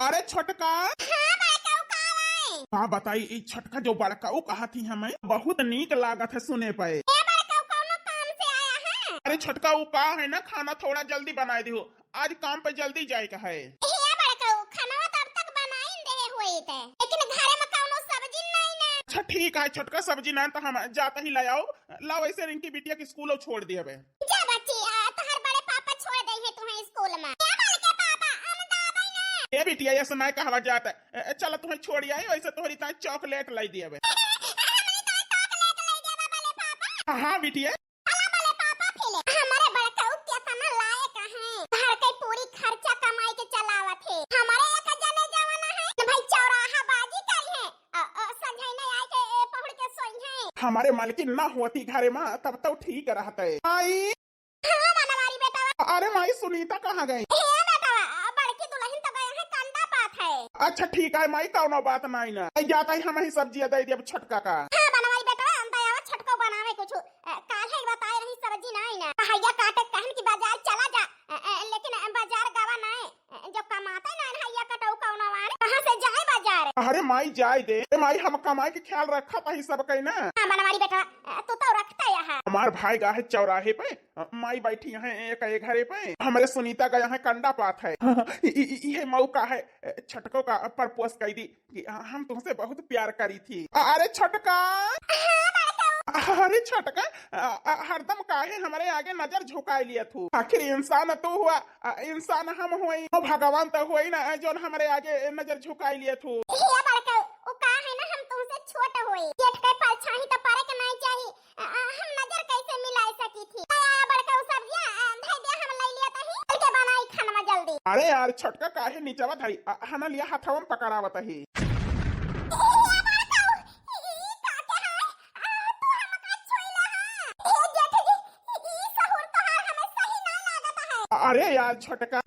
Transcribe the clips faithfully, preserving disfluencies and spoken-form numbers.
अरे छोटका। हाँ बड़कऊ, का बाय? का बताई, ई छोटका जो बड़कऊ कहत ही हमें बहुत नीक लागत है सुने पे। ए बड़कऊ, कौनो काम से आया है? अरे छोटका, वो का है ना, खाना थोड़ा जल्दी बनाए दिहो, आज काम पे जल्दी जाए का है। ए बड़कऊ, खानवा तब तक बनाइन देहे होइत, लेकिन घरे में कौनो सब्जी नहीं ना। अच्छा ठीक है छोटका, सब्जी ना तो हम जाते ही ले आओ। लाओ, ऐसे रिंकी बिटिया के स्कूलो छोड़ दिया बे। जा बच्ची, आ, तोहर बड़े पापा छोड़ दे है तुम्हें स्कूल में। ए बड़के पापा, हम दाबई ना। ए बिटिया, ऐसे नहीं कहवा जाता। ए, ए, चलो तुम्हें छोड़ आई, वैसे तोहरी ताई चॉकलेट लाई दिया बे। हम नहीं तो चॉकलेट लाई दिया बे बड़े पापा। हाँ, हाँ बिटिया। चला बड़े पापा फिर। हमारे बड़का उ केतना लायक है। घर के पूरी खर्चा कमाई के चलावत है। हमारे एक जने जवाना है, न भाई चौराहा बाजी करी है। अ, अ, संझाई नहीं आए के, ए, पहुड़ के सोई है। हमारे मालकिन ना होती घरे में, तब तो ठीक रहते। आई। हाँ, बनवारी बेटवा। अरे माई, सुनीता कहाँ गई? हे बेटवा, बड़की दुल्हन तो गए हैं कंडा पात है। अच्छा ठीक है माई, कौनो बात नहीं ना। जाता ही हम ही सब्जियाँ दे दिया छोटका का। हाँ, बनवारी बेटवा, हम तो आवा छोटको बनावे कुछ। अ, काल्हे बताए रही सब्जी नहीं ना। हइया काटे कहन की बाजार चला जा। अ, अ, लेकिन, अ, बाजार गवा नहीं। अ, जो कमाते नहीं ना, हइया कटऊ कौनो वाले, कहाँ से जाए बाजार? अरे माई, जाए दे। ए माई, हम कमाई के ख्याल रखत ही सबके ना। हाँ, बनवारी बेटवा, अ, तू तो रखता यहाँ। हमार भाई गा है चौराहे पे, अ, माई बैठी है एक, एक घरे पे, हमरे सुनीता गया है कंडा पात है। इ-, इ-, इ-, ये मौका है, अ, छटको का प्रपोज कर दी कि, अ, हम तुमसे बहुत प्यार करी थी। अ-, अरे छटका। हाँ, बड़का। अरे छटका, अ, अ, हरदम काहे हमरे आगे नजर झुकाए लिया थू? आखिर इंसान तू हुआ, अ, इंसान हम होई, ओ भगवान तो होई ना, जोन हमरे आगे नजर झुकाई लिए थू। हे बड़का, उ का है ना, हम तुमसे छोट होई, जेठ के परछाई तो परे के नहीं चाही। अ, अ, हम नजर कैसे मिलाई सकी थी? अ, बड़का, उ सब्जियां, अ, धई दे, हम लई लिया तही, चल के बनाई खानवा जल्दी। अरे यार, छोटका काहे नीचवा धरी, अ, हना लिया हथवा में पकड़ावत ही। हे बड़का, ई, ई का के है? आ, तू हमका छुइला हा? हे जेठ जी, ई सहूर तोहार हमें सही ना लागत है। अरे यार छोटका,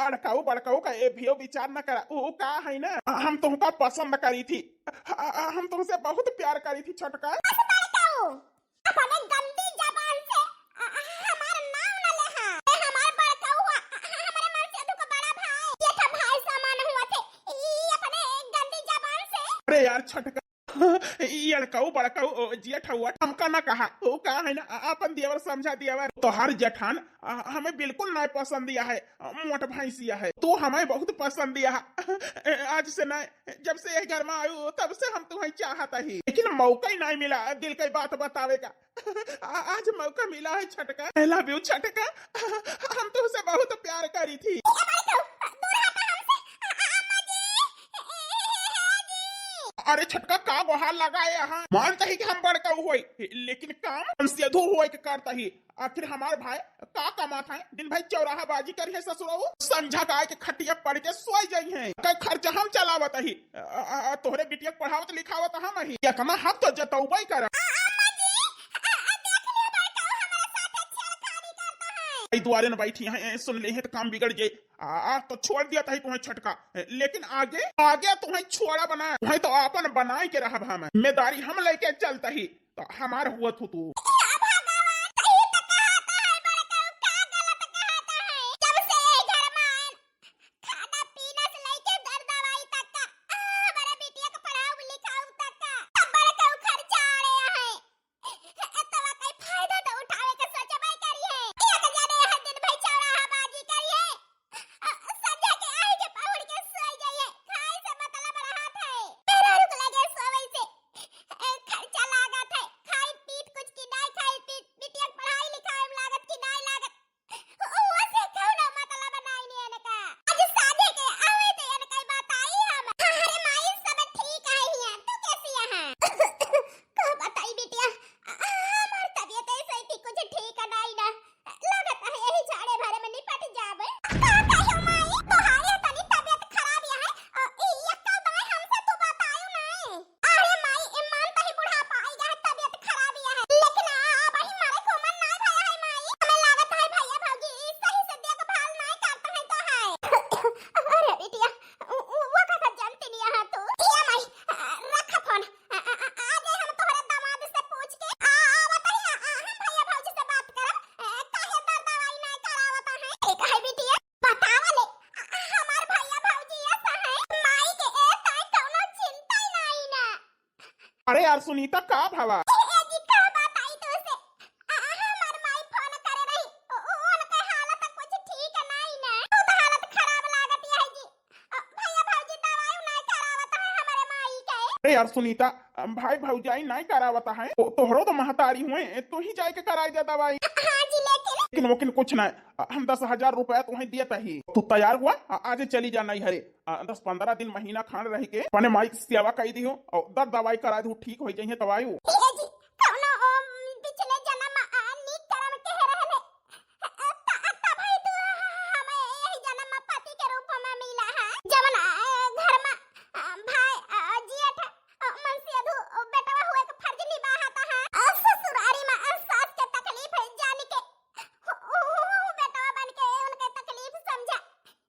अड़काऊ बड़काऊ का ए भियो विचार न करा। उ का है ना, हम तुमका पसंद करी थी, हम तुमसे बहुत प्यार करी थी छोटका। बस बड़काऊ, अपने गंदी जबान से हमार नाम न लेहा। ए हमार बड़काऊ, हमरे मन से दुख बड़ा भाई, जेठा भाई समान हुआ थे, ई अपने गंदी जबान से। अरे यार छोटका, ई अड़काऊ बड़काऊ, ओ, जेठ हुआ, हमका ना कहा। ओ, का है ना, आ, अपन देवर समझा देवर। तोहार जेठान, आ, हमें बिल्कुल ना पसंद दिया है, आ, मोट भैंसिया है। तू हमें बहुत पसंद दिया है। आज से ना, जब से यह घर में आयु, तब से हम तुम्हें चाहत ही। लेकिन मौका ही नहीं मिला दिल की बात बतावे का। आ, आज मौका मिला है छटका। I love you छटका। हम तुमसे बहुत प्यार करी थी। ए, बड़काऊ, दूर हटा हमसे। अ, अ, अम्मा जी। अरे छटका, का गोहार लगाए यहाँ? मानता ही कि हम बड़काऊ होई, लेकिन काम हम सेधु होई के करता ही। आखिर हमार भाई का कमात है? दिन भर चौराहा बाजी करी है ससुरऊ, संझा का आए के खटिया पड़ के सोई जाई है। का खर्चा हम चलावत ही, अ, अ, अ, तोहरे बिटिया के पढ़ावत लिखावत हम ही। इतना हक तो जतौबे कर। अ, अम्मा जी, अ, अ, देख लियो बड़काऊ हमारे साथ छेड़खानी करता है। ई दुआरे न बैठी है, सुन ले है तो काम बिगड़ जाए। आ, आ, तो छोड़ दिया तही तुम्हें छटका, लेकिन आगे, आगे तुम्हें छोड़ा बना, तुम्हें तो आपन बनाए के रहब हम, जिम्मेदारी हम लेके चलता ही, तो हमार हुआ थू तू। हे भगवान, सही तो कहत है बड़काऊ, का गलत कहत है? जब से ये घर में आए, खाना पीना से लेके दर दवाई तक का, आ, हमारे बिटिया के पढ़ाऊ लिखाऊ तक का, सब बड़काऊ खर्चा आ रहे हैं। एतवा कई फायदा तो उठावे के सोचबे करी है। एक जने हर दिन भाई चौराहा बाजी करी है। अ, संझा के आए के पहुड़ के सोई जाइए। खाए से मतलब रहत है। मेहरारू के लगे सोवे से, अ, खर्चा लागत है। खाई पीत कुछ की नाई खाई पीत, बिटिया के पढ़ाई लिखाई में लागत की नाई लागत। ओसे कौनो मतलब नाई ने इनका। आज साझे के आवे ते इनका बताई हम। अरे माई, सब ठीक है हिया, तू कैसी है? का बताई बिटिया, हमार तबीयत ऐसे ही कुछ ठीक नाई ना। लागत है यही झाड़े भरे में निपट जाबे। का कहो माई, तोहारे तनी तबीयत खराब है। अ, ई यक्का बाय हमसे तू बतायू नाई। अरे माई, ई मान तही बुढ़ापा आई गया है, तबीयत खराब ही है, लेकिन आ, अब ही मारे को मन ना भया है माई। हमें लागत है भैया भौजी ई सही से देखभाल ना करता है तो है। अरे बिटिया, उ, उ, वो का जानती नहीं है तू। ए माई, आ, रख फोन। आ, आ, आ, आज हम तोहरे दामाद से पूछ के, आ, आ, बताइए, आ, हम भैया भौजी से बात करब। आ, काहे दर दवाई ना करावता है? एक है बिटिया, बात यार सुनीता, का भवा? ए, ए जी, का बात आई तोसे? आ, हमार माई फोन करे रही। उ, उ, उनके हालत कुछ ठीक नाई ना। बहुत हालत खराब लागत है जी। अ, भैया भौजी दवाई नाई करावत है हमरे माई के। अरे यार सुनीता, अ, भाई भौजाई नाई करावत है। तो, तोहरो तो महतारी हुए, तू ही जाए के कराई दे दवाई। हाँ जी, लेकिन लेकिन वकिन कुछ ना, अ, हम दस हजार रुपया तुम्हें दियत ही। तू तैयार हुआ, अ, आज चली जा नैहरे। अ, दस पन्द्रह दिन महीना खान रह के अपने माई की सेवा कई दियो और दर दवाई करा दू, ठीक हो जाइए तब आयु। ए जी, कौनो, ओ, पिछले जन्म, आ, नीक कर्म के रहले। अ, त-, तब ही तू हमें यही जन्म में पति के रूप में मिला है। जवन, अ, घर में, अ, भाई, अ, जेठ, अ, मनसेधु, अ, बेटवा हुए के फर्ज निभाता है। अ, ससुरारी में, अ, सास के तकलीफ है जान के। उ, उ, उ, बेटवा बन के उनके तकलीफ समझा।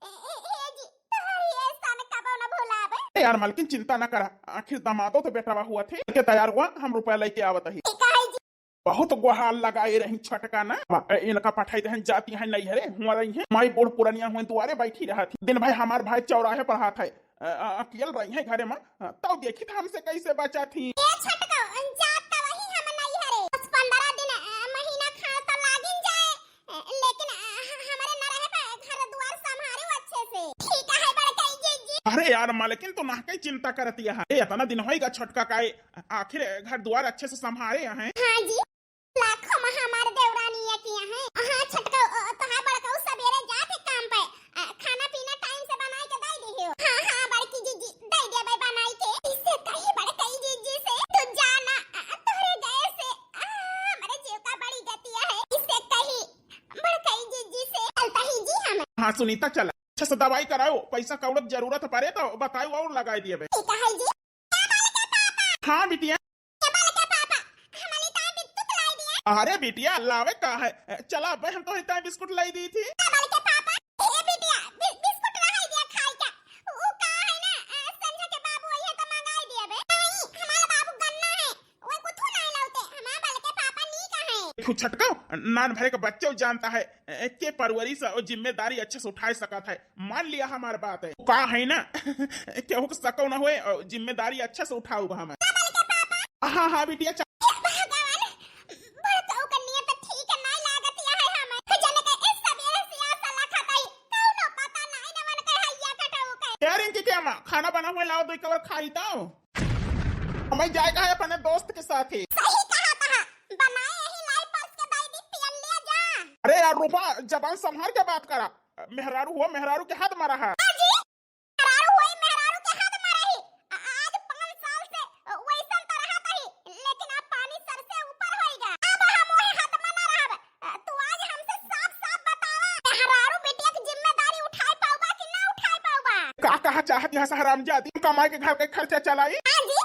ए, ए, ए जी, तोहरी एहसान कबो न भुलावे। ए यार मालकिन, चिंता न करा, आखिर दामादो तो बेटवा हुआ थे। के तैयार हुआ, हम रुपया लेके आवत ही। ठीक है जी। बहुत गोहार लगाए रही छटका ना। अब, ए, इनका पठाई रहन जाती है नैहरे, हुआ रही है। माई बूढ़ पुरनिया हुए दुआरे बैठी रहत ही। दिन भाई हमार भाई चौराहे पर हाथ है। अ, अ, अकेल रही है घरे में। अ, तब देखी था हमसे कैसे बचा थी। ए छटका, जात तो वही हम नैहरे। दस पन्द्रह दिन, अ, महीना खान तो लागिन जाए। लेकिन, अ, ह-, हमरे न रहे पर घर दुआर संभारे अच्छे से। ठीक है बड़कई जीजी। अरे यार मालकिन, तो ना कई चिंता करती है। ए, इतना दिन होइगा छोटका का, ए, आखिर घर दुआर अच्छे से संभारे हैं। हाँ जी, लाखों में हमार देवरानी ये किया है। हाँ छोटका, अ, तोहार बड़कऊ सबेरे जात है काम पे, अ, खाना पीना टाइम से बनाई के दे दियो। हाँ, हाँ बड़की जीजी, दे देबे बनाई के। इससे कही बड़कई जीजी से, तू जाना, अ, तोहरे गए से, अ, हमरे जीव का बड़ी गति है। इससे कही बड़कई जीजी से चलता ही जी हम। हाँ सुनीता, चला। अच्छा से दवाई कराओ, पैसा कौड़त जरूरत पड़े तो बताओ और लगाई दिए बे। ठीक है जी। हाँ बिटिया। अरे बिटिया, लावे का है? चला बे, हम तो इतना बिस्कुट लाई दी थी। उ का है ना, अ, संझा के बाबू अइहे त मंगाई दिया बे। नहीं, हमार बाबू गन्ना है, ओए कुथू नहीं लौटे, हमार बलके पापा नीक है। देखू छटका, नान भरे के बच्चे जानता है, ए, के परवरिश और जिम्मेदारी अच्छे से उठाए सकत है। मान लिया हमार बात है। का है ना, केहू के सको न होए और जिम्मेदारी अच्छे से उठाऊ बा हमार। हमार बलके पापा। हाँ, हाँ, बिटिया, चा- हे भगवान, बड़कऊ के नियत ठीक नाई लागत है हमें। जने के इस सबेरे से आशा लखत हई, कौनो पता नाई नवन के हैया कटऊ के। ए रिंकी के अम्मा, खाना बना हुआ लाओ, दो एक बार खाई तो। हमें जाएगा है अपने दोस्त के साथ ही। सही कहा था, बनाए यही लाई परस के दाई दी पियल लिया जा। अरे यार रूपा, जबान संभाल के बात करा। मेहरारू हुआ, मेहरारू के हाथ मारा है। हाँ जी, मेहरारू होई, मेहरारू के हाथ मारही। आ-, आज पाँच साल से वैसन त रहत ही, लेकिन अब पानी सर से ऊपर होइगा। अब हम ओहे हाथ में ना रहब। आ, तू आज हमसे साफ साफ बतावा, मेहरारू बिटिया के जिम्मेदारी उठाए पाउबा कि ना उठाए पाउबा? का कहा चाहत यहाँ से हरामजादी, कमाई के घर के खर्चा चलाई? हाँ जी,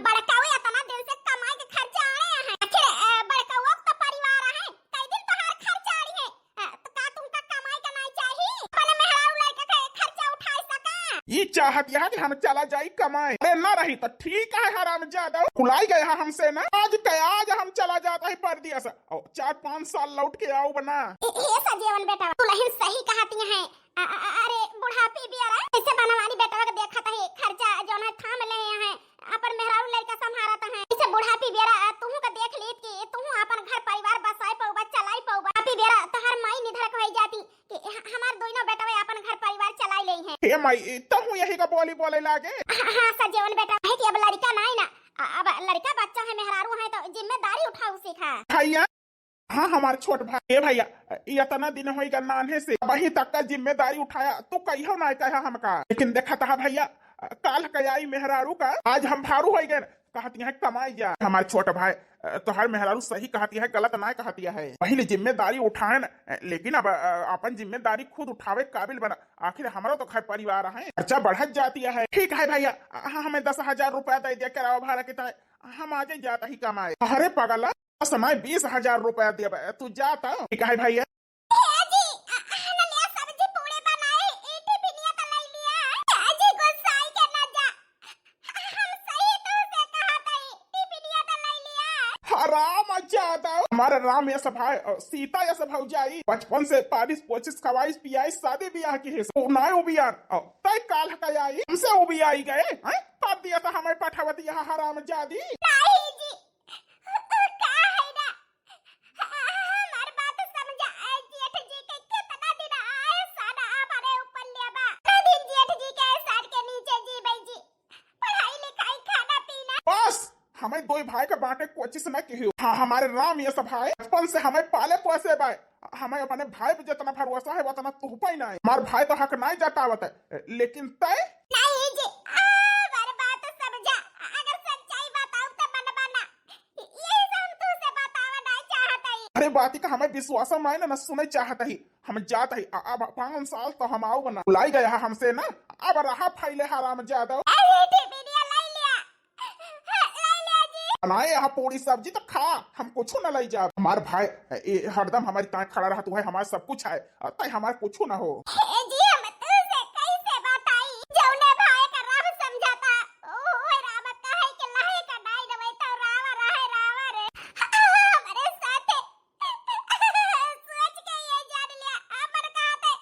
बड़काऊ इतना दिन से कमाई के खर्चा आने हैं। आखिर, अ, बड़काऊ तो परिवार है, कई दिन तोहार खर्चा आनी है। अ, तो का तुमका कमाई का नहीं चाहिए? अपने मेहरारू लड़का के खर्चा उठाए सका? ई चाहत यह कि हम चला जाई कमाए। अरे ना रही तो ठीक है हरामजादा, फुलाई गया हमसे ना। आज के आज हम चला जाता है परदेस। और चार पाँच साल लौट के आउब ना। ए, ए सजेवन बेटा, दुलहिन सही कहती है। अ-, अ-, अरे बुढ़ापी बियारा, कैसे बनवानी बेटवा के देखत है, खर्चा जौन है थाम ले हैं, अपन मेहरारू लड़का संभारत हैं, इसे बुढ़ापी बियारा, अ, तुहू का देख लीत कि तुहू अपन घर परिवार बसाए पउबा, चलाई पउबा। बुढ़ापी बियारा तोहार माई निधरक होई जाती कि ह-, हमार दोनों बेटवा अपन घर परिवार चलाई ले हैं। हे माई, तहू यही का बोली बोले लागे। हाँ, हाँ सजेवन बेटा, है कि अब लड़का नाई ना, अ-, अब लड़का बच्चा है, मेहरारू है तो जिम्मेदारी उठाऊ सीखा। भैया, हाँ, हमार छोट भाई। ए भैया, इतना दिन होइगा नान्हे से, अबहीं तक का जिम्मेदारी उठाया, तू कहियो ना कहा हमका। लेकिन देखत हा भैया, काल का आई मेहरारू का, आज हम भारू होइगे, कहती है कमाई जा। हमार छोट भाई, तोहार मेहरारू सही कहती है, गलत ना कहती है। पहले जिम्मेदारी उठाएन, लेकिन अब, अ, अपन जिम्मेदारी खुद उठावे काबिल बना। आखिर हमरो तो घर परिवार है, खर्चा बढ़त जाती है। ठीक है भैया, हाँ, हमें दस हजार रुपया दे दिया किराया भाड़ा के तय, हम आजे जाता ही कमाए। अरे पगला, बस मैं बीस हजार रुपया देबे, तू जा त। ठीक है भैया। हे जी, अ, अ, न लिया सब्जी पूड़े बनाए, ई टिफिनिया त लई लिया। हे जी, गुस्साई के न जा। हम सही तो से कहा तई, टिफिनिया त लई लिया। हराम ज्यादा। हमारे राम यस भाई, अ, सीता यस भौजाई, बचपन से पालिस पोसिस खवाइस पियाइस शादी ब्याह की है। उ नाय उबियान, अ, तय काल का आई, हमसे उबियाई गए, हैं? तब दिया था हमें पठावत यहाँ हराम जादी। नहीं, हमें दोई भाई के बाटे कोचिस न किहियो। हाँ, हमारे राम यस भाई बचपन से हमें पाले पोसे बाय। हमें अपने भाई पे जितना भरोसा है, उतना तुह पे नहीं। हमार भाई तो हक नहीं जतावत है, लेकिन तय नहीं जी, हमार बात समझा। अगर सच्चाई बताऊ तो मनबा ना। यही से हम तुहसे बतावा नहीं चाहत हई। अरे बाती का हमें विश्वास में ना, ना सुने चाहत ही। हम जात ही, अ-, अब पाँच साल तो हम आऊ ना। बुलाई गया है हमसे ना, अब रहा फैले हराम ज्यादा। अरे टिपिनिया लाई लिया। लाई लिया जी। बनाए यहाँ पूरी सब्जी तो खा, हम कुछ ना लाई जाब। हमार भाई, ए, हरदम हमारी ताए खड़ा रहा, तू है हमार सब कुछ है, अ, तय हमार कुछ ना हो। ए जी, हम तुझसे कैसे बताई? जौने भाई का राम समझाता, ओ, ओए राम कहे के लाहे का नाई रवे तो रावा रहे रावा रे। हमरे साथे सोच के ये जान लिया, हमर कहते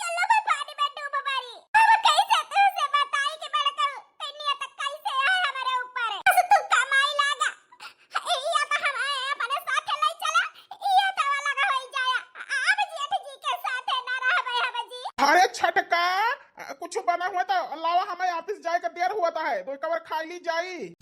चलो भाई पानी में डूब मरी। अब कैसे तुझसे बताई कि बड़का कन्या तक कैसे है हमारे ऊपर। बस तू कमाई लागा। या तो हम अपने साथे ले चला, या तो अलग हो जाया। अब जेठ जी के साथे ना रहबे हम जी। अरे छटका, कुछ बना हुआ तो लावा, हमें ऑफिस जाए का देर हुआ था है, तो एक बार खा ली जाई।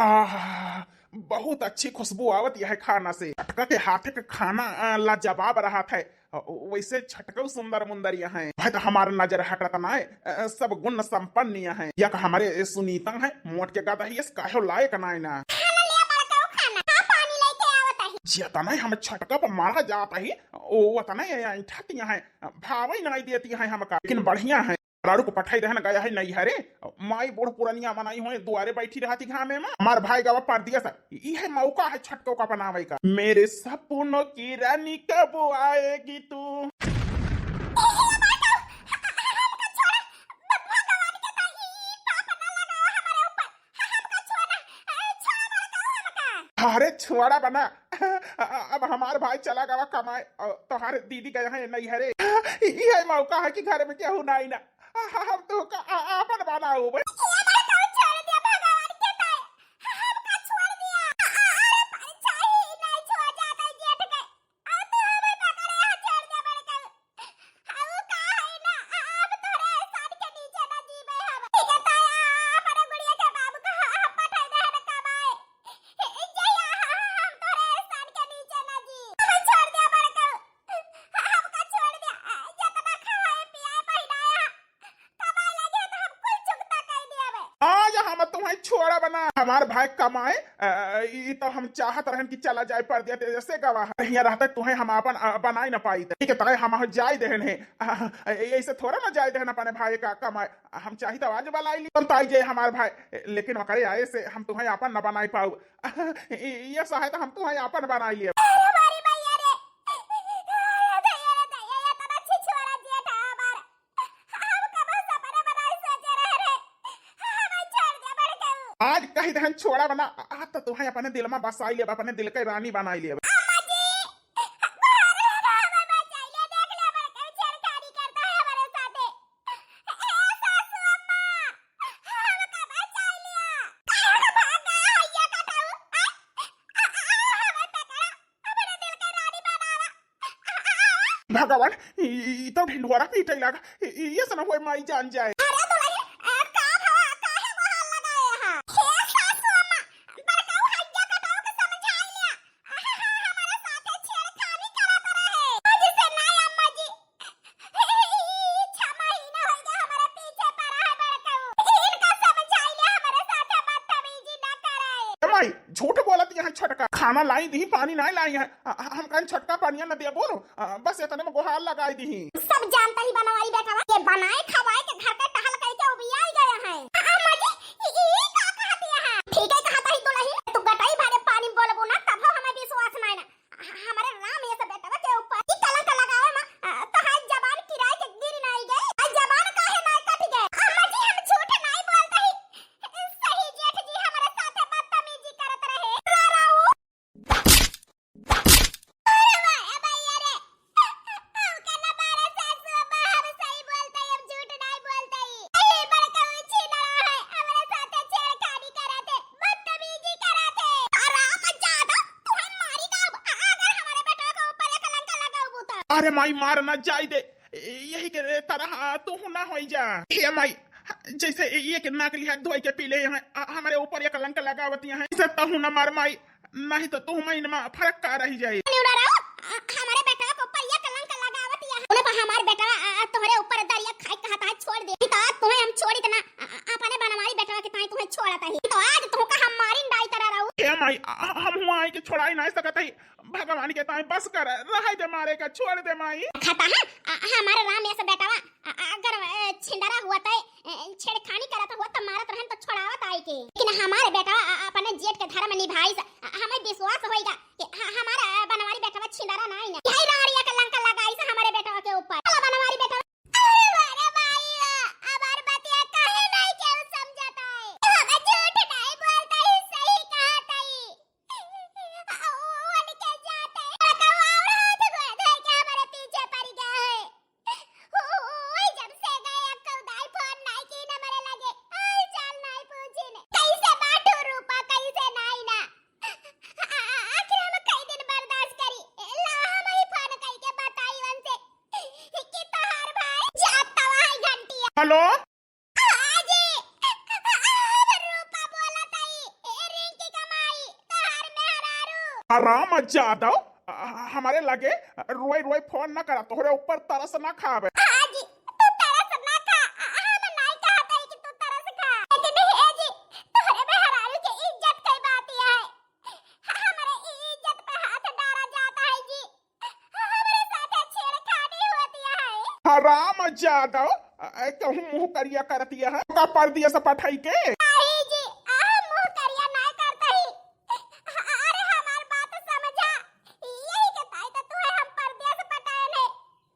आह, बहुत अच्छी खुशबू आवत यह खाना से। छटका के हाथे के खाना, अ, लाजवाब रहा था। अ, वैसे छटकऊ सुंदर मुंदर यहाँ है। भाई तो हमार नजर हटत ना है, अ, सब गुण संपन्न यहाँ है। या का हमारे सुनीता है, मोट के गादा ही, इस काहे लायक ना है ना। खाना लिया बड़का खाना, हाँ, पानी लेके आवत है। जितना ही हम छटका पर मारा जात है, ओ, उतना ही यहाँ ठत यहाँ है, भाव ही नहीं देती है हमका, लेकिन बढ़िया है। रारू को पठाई रहन गया है नैहरे, माई बूढ़ पुरनिया मनाई हुए दुआरे बैठी रहती घामे में। हमार भाई गवा परदेस, ई है मौका है छटको का बनावे का। मेरे सपनों की रानी कब आएगी तू? अरे छोड़ा बना, अब हमार भाई चला गवा कमाए, और तोहार दीदी गए हैं नैहरे। ई है मौका है कि घर में केहू नहीं ना। हम तो का आ-, आपन बनाऊ बे। ये लड़का छोड़ दिया भगवान के ताई। हमका छोड़ दिया। अरे भाई, चाहे ही नहीं छोड़ जाता जेठ के। अब तो हमें पकड़े हाथ छोड़ दिया बड़का। अब का है ना, अब तोरे एहसान के नीचे ना जीबे हम। ठीक है ताई, अपने गुड़िया के बाबू का हम पठाई दे ना कमाए। जय हम तोरे एहसान के नीचे ना जी। हमें छोड़ दिया बड़का। हमका छोड़ दिया। जितना खवाए पियाए पहिनाए कमाए लगे तो हम कुल चुकता कर दिया बे। आज हम तुम्हें छोड़ा बना, हमार भाई कमाए, अ, ई तो हम चाहत रहन कि चला जाए परदेस, जैसे गवाह। हियाँ रहते तुम्हें हम आपन, अ, बनाई ना पाई। ठीक है, तय हम जाए देहन है। अ, ऐसे थोड़ा ना जाए देहन अपने भाई का कमाए। हम चाही तो आज बुलाई ली, हम तो आई जाए हमार भाई, लेकिन ओकरे आए से हम तुम्हें आपन न बनाई पाऊ। ये सहायता हम तुम्हें आपन बनाई लिए। अरे हमारी मैया रे। अरे दैया रे दैया, ये तो अच्छी छोरा जेठ हमार। हम कब सपना बनाए सोचे रह रहे। हमें छोड़ दे बड़का। आज कही दहन छोड़ा बना, आ तो तुम्हें अपने दिल में बसाई लेब, अपने दिल के रानी बनाई लेब। अम्मा जी, बाहर रहो, हमें बचाई ले, देख ले बड़का छेड़खानी करता है हमारे साथे। ए सासू अम्मा, हमका बचाई लिया। कहाँ भाग गया है ये कटाऊ? आ, आ, आ, हमें पकड़ा, अपने दिल के रानी बनावा। भगवान, ई, ई तो ढिंढोरा पीटे लगा। ई, ई, ये सना हुए माई जान जाए। अरे दुलही, ए, का भवा, काहे गोहार लगाए हा? हे सासू अम्मा, बड़काऊ हइया कटाऊ के समझाई लिया। आहा, हमारे साथे छेड़खानी करत रहे। आज से ना अम्मा जी, ई छह महीना हो गया हमारे पीछे पड़ा है बड़काऊ। इनका समझाई लिया, हमारे साथे बदतमीजी ना करे। ए माई, झूठ बोलत यहाँ छटका। खाना लाई दी, पानी नहीं लाई है। आ, आ, हम कहीं छटका पानिया न दे बोलो। आ, बस इतने में गोहार लगाई दी। सब जानता ही बनवाई बेटा, ये बनाए खवाए के घर के टहल कह के उबियाई गया है। आ, आ, माँ जी, ई, ई का कहत है? ठीक है कहत ही दुलही, तू गटाई भरे पानी बोलबो ना, तब हो हमें विश्वास नहीं ना। आ, हमारे राम ये सब बेटवा के ऊपर ई कलंक लगावे में, आ, तो हाथ जबान किराए के गिर नहीं गई। आज जबान काहे नहीं कट गए? अम्मा जी, हम झूठ नहीं बोलते ही। सही जेठ जी हमारे साथे बदतमीजी करत रहे। रा-, राऊ। अरे वाह, ए भैया रे। हमका ना मारा सासू अम्मा, हम सही बोलते ही, हम झूठ नहीं बोलते ही। अरे बड़का उछी ना रहा है, हमारे साथे छेड़खानी करा थे, बदतमीजी करा थे। अरे मत ज्यादा, तुम्हें मारी ना, अगर हमारे बेटवा के ऊपर ये कलंक लगाओ तो। अरे माई मार ना जाई दे, यही के तरह तू ना होई जा। ए माई, जैसे ये के नाक लिहा धोई के पी ले हैं, अ, हमरे ऊपर ये कलंक लगावत हैं। इसे तहु न मार माई, नहीं तो तू महीन में फरक का रही जाए। नहीं उड़ा रहा, अ, हमारे बेटवा के ऊपर ये कलंक लगावत हैं। उन्हें पर हमार बेटवा, अ, अ, तोहरे ऊपर दरिया खाई कहता है, छोड़ दे। तो आज तुम्हें हम छोड़ी तना, अ, अ, अपने बनवारी बेटवा के ताई तुम्हें छोड़ता ही। तो आज तुमका हम मारिन डाई तरह रहू। ए माई, अ, अ, हम हुआ आई के छोड़ाई नहीं सकत ही। भगवान के ताई बस कर, रह दे मारे का, छोड़ दे माई। खाता है, अ, हमारे राम ऐसा बेटवा, अ, अगर, अ, छिंदरा हुआ तय, अ, छेड़खानी करत हुआ त मारत रहन त छोड़ावत आई के। लेकिन हमारे बेटवा, अ, अपने जेठ के धर्म निभाई स, अ, हमें विश्वास होइगा कि ह-, हमारा, अ, बनवारी बेटवा छिंदरा नहीं ना। यही राड़िया के लंका लगाई स हमारे बेटवा के ऊपर। चलो बनवारी बेटवा। अरे वाह रे माई, अ, हमार बतिया काहे नहीं केहू समझता है? हम झूठ नहीं बोलता ही, सही कहता ही। उनके जाते लड़का और हाथ गोड़ धोए के हमारे पीछे पड़ गया है। उ-, उ-, वही जब से गए, अब तो उदाई फोन नहीं की न मरे लगे, हाल चाल नहीं पूछी ने। कैसे बाटू रूपा, कैसे नहीं ना? आ-, आ-, आखिर हम कई दिन बर्दाश्त करी? ए, ला हम ही फोन कई के बताई उनसे कि तोहार भाई जाता है घंटिया। हेलो? हाँ जी, हम रूपा बोलत हई। ए रिंकी के माई, तोहार मेहरारू। हराम जादव, अ, हमरे लगे रोई रोई फोन न करा, तोहरे ऊपर तरस न खावे। हाँ जी, तू तरस न खा, हम नहीं कहत हई कि तू तरस खा। लेकिन हे जी, तोहरे मेहरारू के इज्जत के बात यह है। हमरे इ-, इज्जत पे हाथ डाला जाता है जी। हमरे साथे छेड़खानी होती है। हराम जादव, अ, अ, कहूँ मुँह करिया करती है, का परदेस पठाई के? नहीं जी, हम मुँह करिया नहीं करते ही। अरे हमार बात समझा, यही के ताई तो तुहे हम परदेस पटाए ने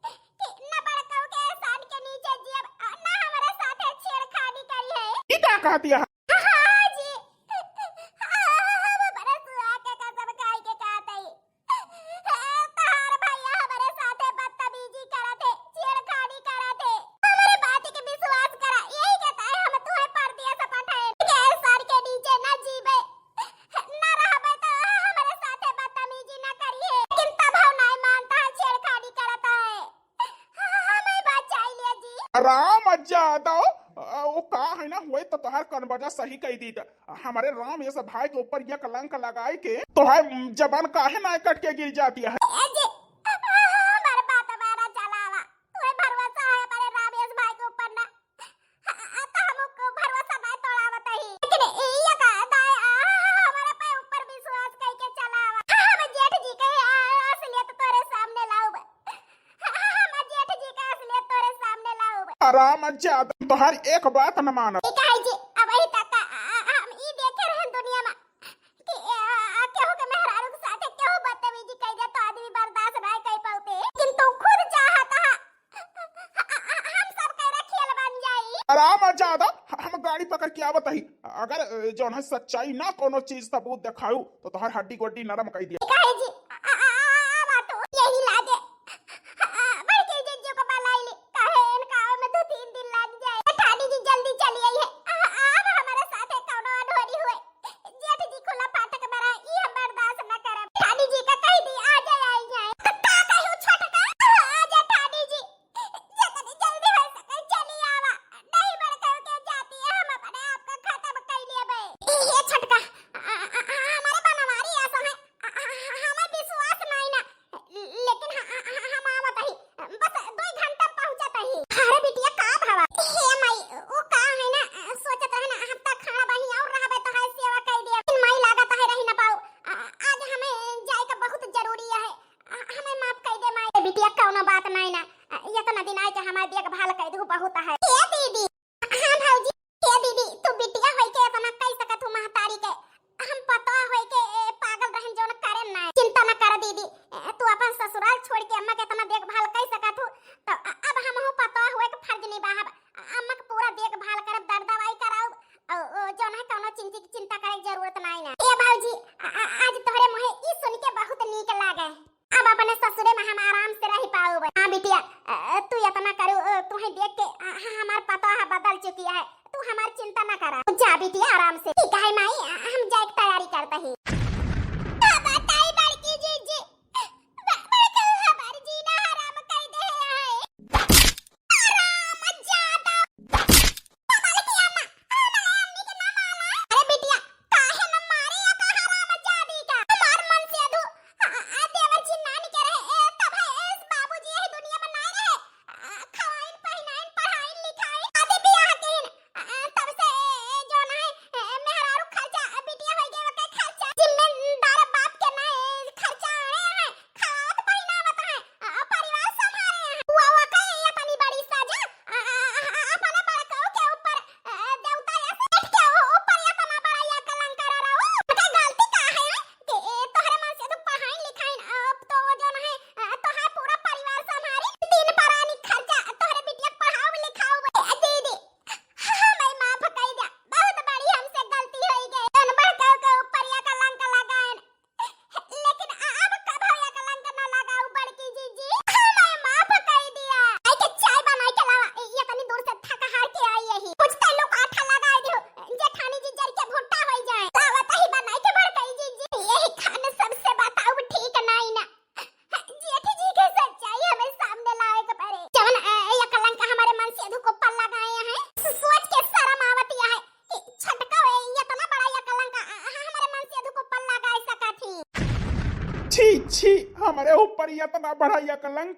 कि न बड़कऊ के एहसान के नीचे जियब, अ, न हमरे साथे छेड़खानी करी है। ई का कहती है? हाँ जी, हम अपने सुहाग के कसम खाई के कहते ही। तोहार भैया हमरे साथे बदतमीजी करत है, छेड़खानी करत है। हमरे बात के विश्वास करा, यही के ताई हम तुहे परदेस पठाए के सर के नीचे न जीवे, न रहबे तो हमरे साथे बदतमीजी न करिए। लेकिन तब हम नहीं मानता है, छेड़खानी करता है। हमें बचाई लिया जी। राम जादव, अ, वो का है ना, हुए तो तोहार कनबजा सही कही दी। हमरे राम यस भाई के ऊपर ये कलंक लगाए के तोहार जबान काहे ना कट के गिर जाती है? ए जी, हमार बात माना चलावा। तुहे भरोसा है हमारे राम यस भाई के ऊपर ना। आ, आ, तो हमको भरोसा ना तोड़ावत ही। लेकिन ये का दाई, आ, हमारे पे ऊपर विश्वास करके चलावा। हम जेठ जी के, आ, असलियत तोरे सामने लाउब। हम जेठ जी के असलियत तोरे सामने लाउब। हराम जादव, तोहार एक बात न मानब। ई काहे जी, अबही तक, आ, आ, हम ई देखे रहन दुनिया में कि, आ, आ, केहू के मेहरारू के साथे केहू बदतमीजी कइ दे तो आदमी बर्दाश्त नाय कइ पाउते, लेकिन तू खुद चाहत हा, आ, आ, आ, हम सब के रखियल बन जाई। हराम जादव, हम गाड़ी पकड़ के आवत ही। अगर, अ, जौन है सच्चाई ना कोनो चीज सबूत देखाऊ, तो तोहार हड्डी गोड्डी नरम कइ दिया। काहे जी? आ, आ, आ, आ, आ, बात हो, यही लागे। आ, आ, बड़की जिज्जू को बुलाइली। काहे इनका आवे में दो तीन दिन लग जाए। जेठानी जी जल्दी चली आई है। आ, आ, अब हमारे साथे कौनो अनहोनी हुए। जेठ जी खुला फाटक में रहे, ई हम बर्दाश्त न करब। जेठानी जी का कह दी, आ जाए, आई जाए। तो का कहू छोटका? आ, आ, जेठानी जी। जितनी जल्दी हो सके चली आवा, नहीं बड़कऊ के जाती है, हम अपने आप को खत्म कर लेबे। ए, ए छोटका, आ, आ, आ, हमारे बनवारी ऐसा है, आ, आ, आ, हमें विश्वास नहीं ना, लेकिन ह-, ह-, ह-, हम आवत ही, बस दो घंटा पहुँचत ही। अरे बिटिया का भवा? हे माई, वो का है ना, सोचत रहे ना, हफ्ता खाना बही और रहबे तो है सेवा कर दे, लेकिन माई लागत है रही ना पाऊ। आ, आज हमें जाए का बहुत जरूरी है, आ, हमें माफ कर दे माई। ए बिटिया कौनो बात नहीं ना, इतना दिन आए के हमार देखभाल कइ दू बहुत है। ए दीदी, हाँ भौजी, ए दीदी, तू बिटिया होई के इतना कइ सकत हूँ महतारी के, हम पतोह होई के, ए, पागल रहन जौन करेन ना। चिंता न कर दीदी, ए, तू अपन ससुराल छोड़ के अम्मा के इतना देखभाल कइ सकत हूँ, तो अ-, अब हमहू पतोह होए के फर्ज निभाहब, अम्मा के पूरा देखभाल करब, दर दवाई कराउब, अ, अ, जौन है कौनो चिंता, चिंता करे के जरूरत नहीं ना। ए भौजी, अ, अ, आज तोहरे मुँहे ई सुन के बहुत नीक लागे। अब अपने ससुरे में हम आराम से रह पाउब। हाँ बिटिया, अ, तू इतना करू, अ, तुहे देख के, अ, ह-, हमार पतोह बदल चुकी है, तू हमार चिंता ना करा। जा बिटिया आराम से। ठीक है माई, अ, हम जाए के तैयारी करते ही। का बताई बड़की जीजी, ब-, बड़का हमार जीना हराम कर दे है। हराम जादा। हमरे ऊपर इतना बड़ा ये कलंक।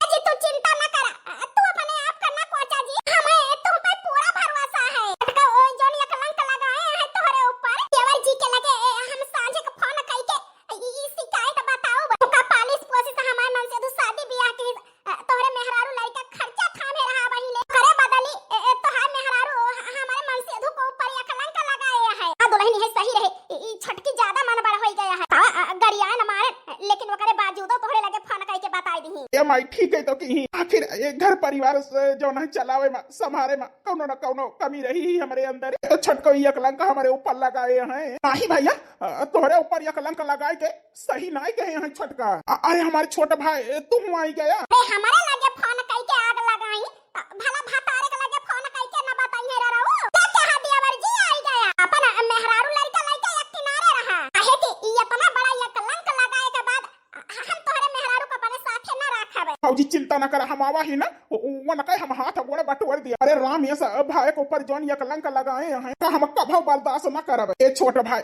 जी, तू चिंता न करा, तू अपने आप का न कोचा जी, हमें तुम पे पूरा भरोसा है। अटका ओ जौन ये कलंक लगाए हैं तोहरे ऊपर, देवर जी के लगे हम सांझे के फोन कइके ई, ई शिकायत बताओ। ओका पालिस पोसिस हमार मनसेधू शादी बियाह की, अ, तोहरे मेहरारू लड़का खर्चा थामे रहा बहिले। करे बदली, ए, ए, तोहार मेहरारू ह-, हमारे मनसेधू को ऊपर ये कलंक लगाए है। हाँ, दुल्हन ये सही रहे, ई, ई छोटकी ज्यादा मन बड़ा होई गया है। हाँ, अ, गरियान मारे, लेकिन ओकरे बावजूदो तोहरे लगे फोन कइके बताई दिही। ए माई, ठीक है तो की, आखिर ए घर परिवार से जौन है चलावे मा, संभारे मा कौनो न कौनो कमी रही ही हमरे अंदर। तो छोटको ये कलंक हमरे ऊपर लगाए हैं। नाही भैया, अ, तोहरे ऊपर ये कलंक लगाए के सही नाई कहे हैं छोटका। अ-, अरे हमार छोट भाई, ए, तू हुआँ आई गया। अरे हमारे लगे फोन कइके आग लगाई, अ, भला भतारे के लगे फोन कइके न बताई है रहो। क्या कहा देवर जी आई गया? अपन मेहरारू लड़का लइके एक किनारे रहा। काहे कि ई इतना बड़ा ये कलंक लगाए के बाद, अ, हम तोहरे मेहरारू को अपने साथे न रखबे। भौजी चिंता न करा, हम आवा ही ना, वो, वो न कहे हम हाथ गोड़ बटोर दिया। अरे राम ये सब भाई के ऊपर जौन ये कलंक लगाए हैं, का हम कभो बर्दाश्त न करब। ए छोट भाई,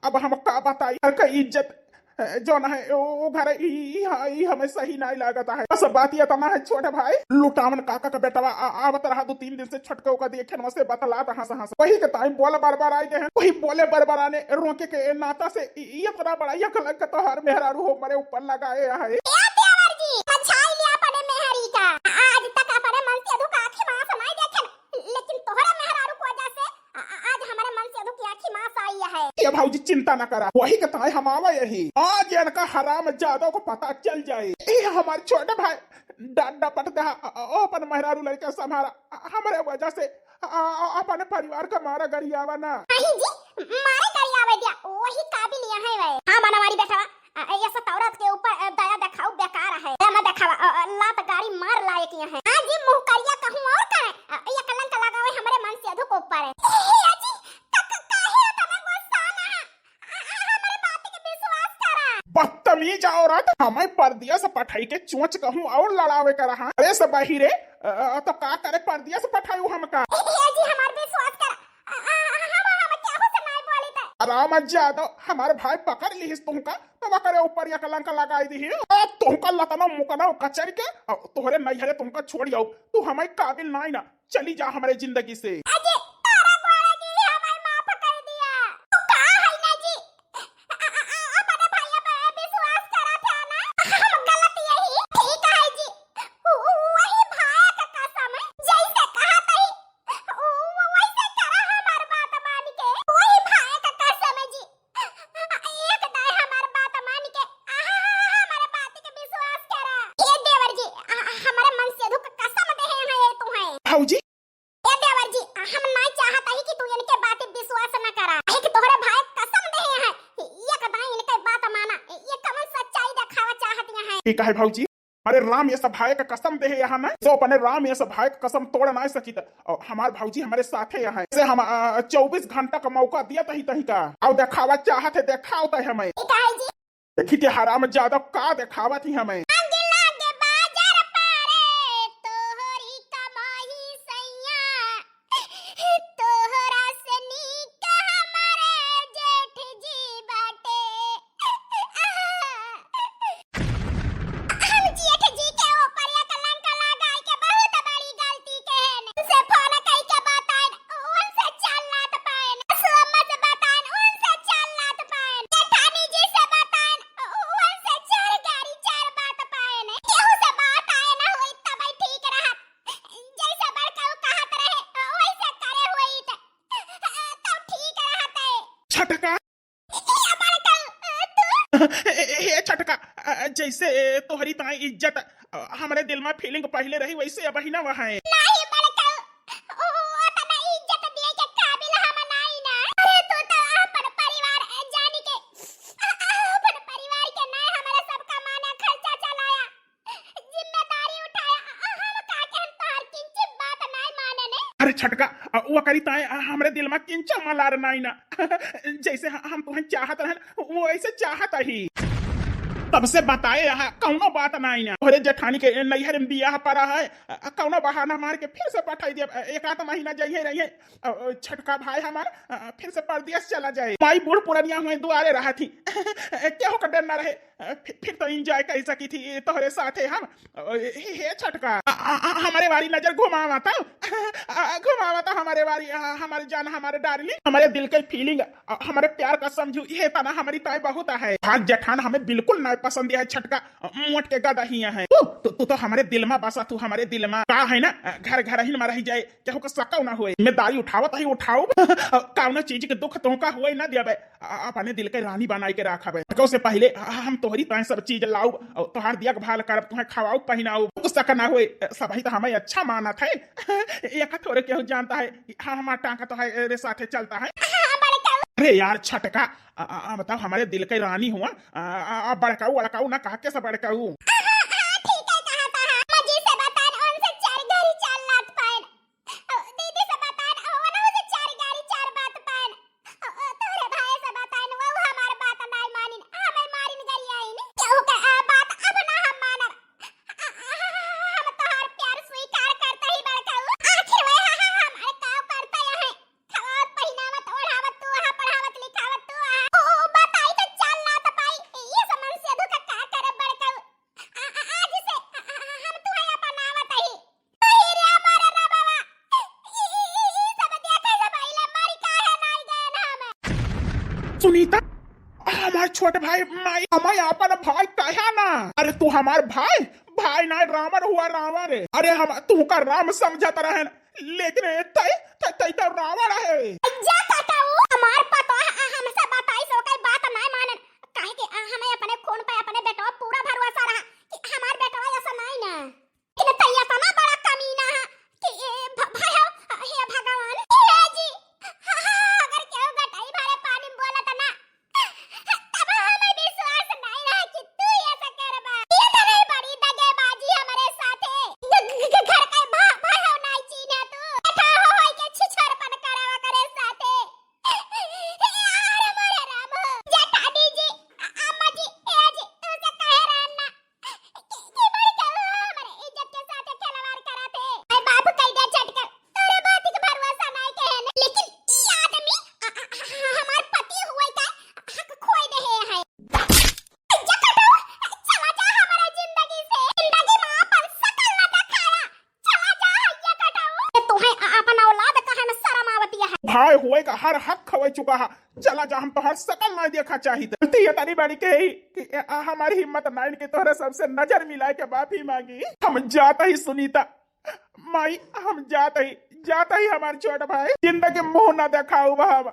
अब हम का बताई, घर का इज्जत, अ, जौन है, ओ, ओ घर ई, ई, ई, ई हमें सही नाई लागत है। बस बात ये तना है, छोट भाई, लुटावन काका का बेटवा आ, आवत रहा दो तीन दिन से, छोटको का देखे न से बतलात हंस हंस। वही के ताई बोल बरबर आई गए हैं, वही बोले बरबराने रोके के नाता से ई, ई इतना बड़ा ये कलंक तोहार मेहरारू हो मरे ऊपर लगाए है। ए देवर जी, बचाई लिया अपने मेहरी का। आज तक अपने मनसेधू का आँखी मास नाई देखे, लेकिन तोहरे मेहरारू की वजह से आ, आ, आज हमारे मनसेधू की आँखी मास आई है। ये भौजी चिंता न करा, वही के ताई हम आवा यही। आज इनका हराम जादव को पता चल जाए। ए हमार छोटे भाई, डा-, डपट दे, आ, आ, ओ अपन मेहरारू लड़का संभारा, आ, हमरे वजह से, आ, आ, आ, अपने परिवार का मारा गरियावा ना। नहीं जी, मारे गरियावे दिया, वही काबिल यहाँ है। हाँ, मनवारी बेटवा, आ, ये सब औरत के ऊपर, अ, दया देखाऊ बेकार है। दया न देखावा, अ, अ, लात गाड़ी मार लायक यहाँ है। हाँ जी, मुँह करिया कहूँ और का है? अ, ये कलंक लगावे हमरे मनसेधू के ऊपर है। ए, ए, जी, क-, क-, काहे इतना गुस्सा ना? आ, आ, हमरे बात के विश्वास करा। बदतमीज औरत, हमें परदेस पठाई के चोंच कहूँ और लड़ावे का रहा। अरे सब बहिरे, अ, अ, तो का करे परदेस पठायू हमका? ए, ए, जी, हमार विश्वास करा। आ, आ, हम, हम केहू से नाई बोली त। राम जादव, हमार भाई पकड़ लिहिस तुहका, तो ओकरे ऊपर ये कलंक लगाई दिही। ए, तुहका लतनो मुकनो कचर के, अ, तोहरे नैहरे तुहका छोड़ी आऊ। तू हमारे काबिल नाई ना, चली जा हमारे जिंदगी से। अजी, तारा गोड़ा गिरी, हमारे माफ कर दिया। तू का है ना जी? आ, आ, आ, अपने भैया पे विश्वास करा था ना? हम गलत यही ठीक है जी। उ, उ, वही भाई का कसम है, जैसे कहा तही, उ, उ, वैसे करा हमार बात मान के। वही भाई का कसम है जी। एक दाई हमार बात मान के, आहा, हमारे बात के विश्वास करा। ए देवर जी, आ, हमारे मनसेधू का कसम दे हैं ये तू है। भौजी, ए देवर जी, हम नाई चाहत ही कि तू इनके बात पे विश्वास न करा। एक तोहरे भाई कसम देहे हैं, एक दाई इनके बात माना। ये कवन सच्चाई देखावा चाहत हैं? ठीक है भौजी, अरे राम ये सब भाई का कसम देहे यहाँ ना, तो अपने राम ये सब भाई का कसम तोड़ ना सकित। और हमार भौजी हमारे साथे यहाँ है, से हम, आ, चौबीस घंटा का मौका दिया तही तही का। और देखावा चाहत है, देखाओ तही हमें। ठीक है जी। देखी ते हराम जादव का देखावत ही हमें। आगे लागे बाजार पारे, तोहरी कमाई सैया, तोहरा से नीक हमारे जेठ जी बाटे। हम जेठ जी के ऊपर ये कलंक लगाई के बहुत बड़ी गलती कहन। उनसे फोन कई के बताएन, उनसे चार लात पाएन। सोमा से बताएन, उनसे चार लात पाएन। जेठानी जी से बताएन, उनसे चार गारी चार बात पाएन। केहू से बात आए ना होई तब ठीक रहत। जैसे बड़का उ कहत रहे, वैसे करे होई त, तब ठीक रहत है। छटका। ए, ए, बड़का, तू? ए, ए, ए, छोटका, अ, जैसे, ए, तोहरी ताई इज्जत, अ, हमरे दिल में feeling पहिले रही, वैसे अबही ना वहाँ है। नाही बड़का, ओ, ओतना इज्जत दिए के काबिल हम नाही ना। अरे, तू तो अपन परिवार, अ, जानी के, अ, अ, अपन परिवार के ना, हमरे सबका माना खर्चा चलाया। जिम्मेदारी उठाया, आ, हम का के हम तोहार किंची बात नाय माने ने। अरे छटका, आ, वो करी ताए, आ, हमरे दिल में किंचा मलार नाय ना। जैसे ह-, हम तुहें चाहत रहन, वो ऐसे चाहत ही। तब से बताए यहाँ कौनो बात नाई ना। तोहरे जेठानी के नैहर में बियाह पड़ा है, अ, कौनो बहाना मार के फिर से पठाई दिया। अ, एक आध महीना जइहे रहिहे। अ, अ, छोटका भाई हमार, अ, फिर से परदेस चला जाए। माई बूढ़ पुरनिया हुए दुआरे रहत ही। केहू का डर ना रहे। अ, फिर, फिर तो enjoy कर सकी थी तोहरे साथे हम। अ, हे, हे छोटका, अ, अ, अ, हमरे वारी नजर घुमावा तो। अ, अ, घुमावा तो हमरे वारी, अ, हमारी जान, हमारे darling, हमारे दिल के feeling, अ, हमारे प्यार का समझू, ये तना हमारी ताई बहुत है। हाँ जेठान, हमें बिल्कुल ना पसंद है छोटका, अ, मोट के गदा ही है। तू, तू, तू तो हमारे दिल में बसा, तू हमारे दिल में का है ना, अ, घर घर ही में रह जाए, केहू का शक ना होए। जिम्मेदारी उठावत ही उठाऊ। कौनो चीज के दुख तोहका होए ना देबे। आ, अपने दिल के रानी बनाई के राखबे। बड़कऊ से पहिले, आ, हम तोहरी ताई सब चीज लाउब, और तोहार देखभाल करब, तुहें खवाउब पहिनाउब, कुछ शक ना होए। सबही तो हमें अच्छा मानत है। एक थोड़े केहू जानता है कि हाँ, हमार टांका तो है रे साथे चलता है। हाँ, बड़कऊ। अरे यार छोटका, आ, आ, आ, बताओ, हमारे दिल के रानी हुआ, आ, आ, आ, बड़कऊ, बड़कऊ ना कहा के सब बड़कऊ। हाँ, हाँ, हाँ, ठीक है, कहा था, हाँ। अम्मा जी से बतान, उनसे चार घड़ी चार लात पाएन। अ, दीदी से बतान, अ, वनहु से चार गारी चार बात पान। अ, अ, तोहरे भाई से बतान, वो हमार बात नाय मानिन, हमें मारिन गरियाइन। केहू के, अ, बात अब ना हम मानब। अ, अ, हम तोहार प्यार स्वीकार करते ही बड़कऊ। आखिर वह ह-, ह-, हमारे का करते हैं? खवावत, पहिनावत, ओढ़ावत तू अहा, पढ़ावत, लिखावत तू अहा। ओ, ओ, बताई तो चल ना तो पाई। ये समन से धोखा का करे बड़कऊ। आ, आ, आज से, आ, आ, आ, हम तुहे अपनावत ही। अरे रे हमारा रा बाबा, ई, ई, ई, ई सब देखे से पहिले मरी काहे नाई गए ना हमें? सुनीता, हमार छोट भाई, माई, हमें अपन भाई कहा ना। अरे तू हमार भाई, भाई ना, रावण हुआ रावण। अरे हम, तू का राम समझत रहन, लेकिन ए तई, तई, तई तो रावण है। जा कटाऊ, हमार पतोह, आ, हमसे बताई से ओकर बात नाय मानन। काहे कि, आ, हमें अपने खून पे अपने बेटवा पूरा भरोसा रहा कि हमार बेटवा ऐसा नाय ना। लेकिन तई इतना बड़ा कमीना है कि ए भ-, भाई हो, हे भगवान, हे जी, हाँ, हाँ, अगर केहू गटाई भरे पानी में बोलत ना, तब हमें विश्वास नाय रहा कि तू ऐसा करबा। ये तो नहीं बड़ी दगेबाजी हमरे साथे। घ-, घ-, घ-, घर के भा-, भाई हो नाय चीन्हे तू। बेटा हो होई के छिछोरपन करावा करे साथे। अरे मोरे राम हो। जेठानी जी, अ-, अम्मा जी, ए जी, तू से कहे रहन ना। के, के बड़कऊ हमरे इज्जत के साथ खिलवाड़ करत है। अरे माफ कई दे झटकन, तोरे बात के भरोसा नाय कहन। लेकिन ई आदमी अ, अ, अ, हमार पति हुए का हक खोए देहे है। जा कटाऊ, चला जा हमारा जिंदगी से। जिंदगी में अपन शकल न दिखाया। चला जा, या कटाऊ। ये तोहे अ-, अपन औलाद कहे में शर्म आवतिया है। भाई हुए का हर हक खवे चुका है। चला जा, हम तोहार शकल ना देखा चाहित। गलती ये तारी बाड़ी के ही कि ए, आ, हमारी हिम्मत नाइन के तोहरे सबसे नजर मिलाए के माफी मांगी। हम जात ही सुनीता, माई, हम जात ही, जात ही हमार छोट भाई। जिंदगी मुंह ना देखाऊ बा हम।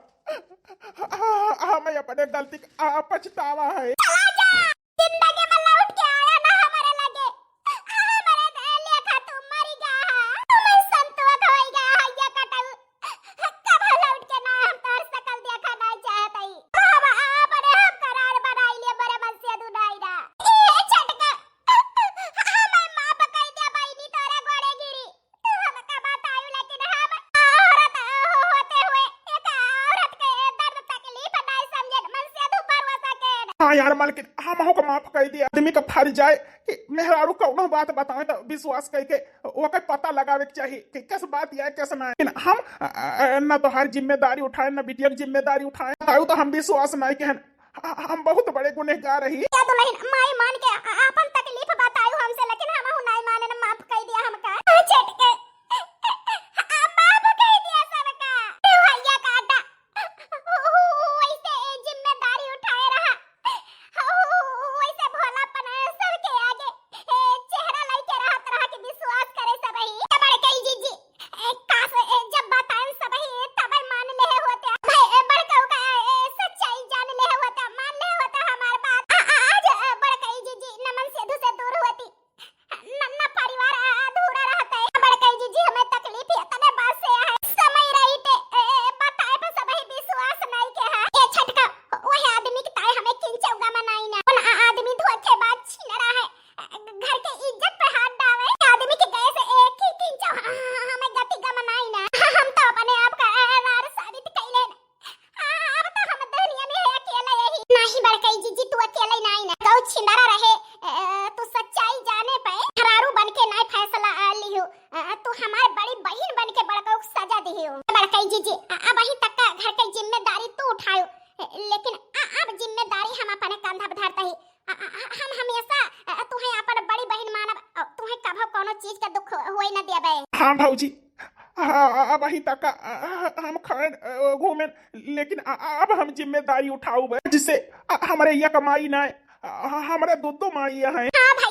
आ, हमें अपने गलती का, आ, पछतावा है। चला जा। जिंदगी में लौट के आया ना हमारे लगे। हमारे दे लेखा तू मरी गया है। तू मैं संतोष होई गया है, ये कटाऊ। कब लौट के ना हम तोर शकल देखा ना चाहत हई। हम अपने हम करार बनाई ले, बड़े मन से दुनाई ना। ए छोटका, हमें माफ कर दे बहिनी, तोरे गोड़े गिरी। तू हमका बतायू, लेकिन हम औरत होते हुए एक औरत के दर्द तकलीफ नाय समझेन, मन से तू भरोसा के। हाँ यार मालकिन, हमहू को माफ कर दिया। आदमी का फर्ज आए कि मेहरारू कौनो बात बतावे तो विश्वास करके ओकर पता लगावे के चाहिए कि किस बात या किस ना। लेकिन हम, अ, अ, न तो हर जिम्मेदारी उठाए, न बिटिया की जिम्मेदारी उठाए, बताऊ तो हम विश्वास नहीं कहन। ह-, हम बहुत बड़े गुनहगार रही। या दुल्हन, माई मान के आ-, आपन तकलीफ बतायू हमसे, लेकिन हमहू नाई माने, न माफ कई दिया हमका। आ, छटके, आ, माफ कई दिया सबका। तू भैया काटा। उ-, उ-, उ-, वैसे ए जिम्मेदारी उठाए रहा। उ-, उ-, उ-, वैसे भोलापन सबके आगे ए चेहरा लइके रहत रहा कि विश्वास करे सबही। ए बड़कई जीजी, ए, काश, ए, जब बताएन सबही, तबे मान लेहे होते। भाई, ए, बड़कऊ का, ए, सच्चाई जान लेहे होते, मान लेहे होते हमार बात। आ, आ, आज, ए, बड़कई जीजी नमन सेधु से दूर होती, न, न परिवार, आ, अधूरा रहते। बड़कई तू हमार बड़ी बहिन बन के बड़कऊ के सजा दिहियो। बड़कई जीजी, अ-, अबहीं तक का घर के जिम्मेदारी तू उठायो, लेकिन अ-, अब जिम्मेदारी हम अपने कंधा पे धरता ही। अ-, अ-, अ-, हम हमेशा, अ, तुहे अपन बड़ी बहिन मानब, अ, तुहे कभो कौनो चीज के दुख होए न देबे। हाँ भौजी, अ-, अ-, अबहीं तक का, अ-, अ-, हम खाएन, अ, घूमेन, लेकिन अ-, अ-, अब हम जिम्मेदारी उठाउबे, जिससे अ-, हमरे एक माई नाय, अ-, अ-, हमरे दो दो माई हैं। हाँ भाई,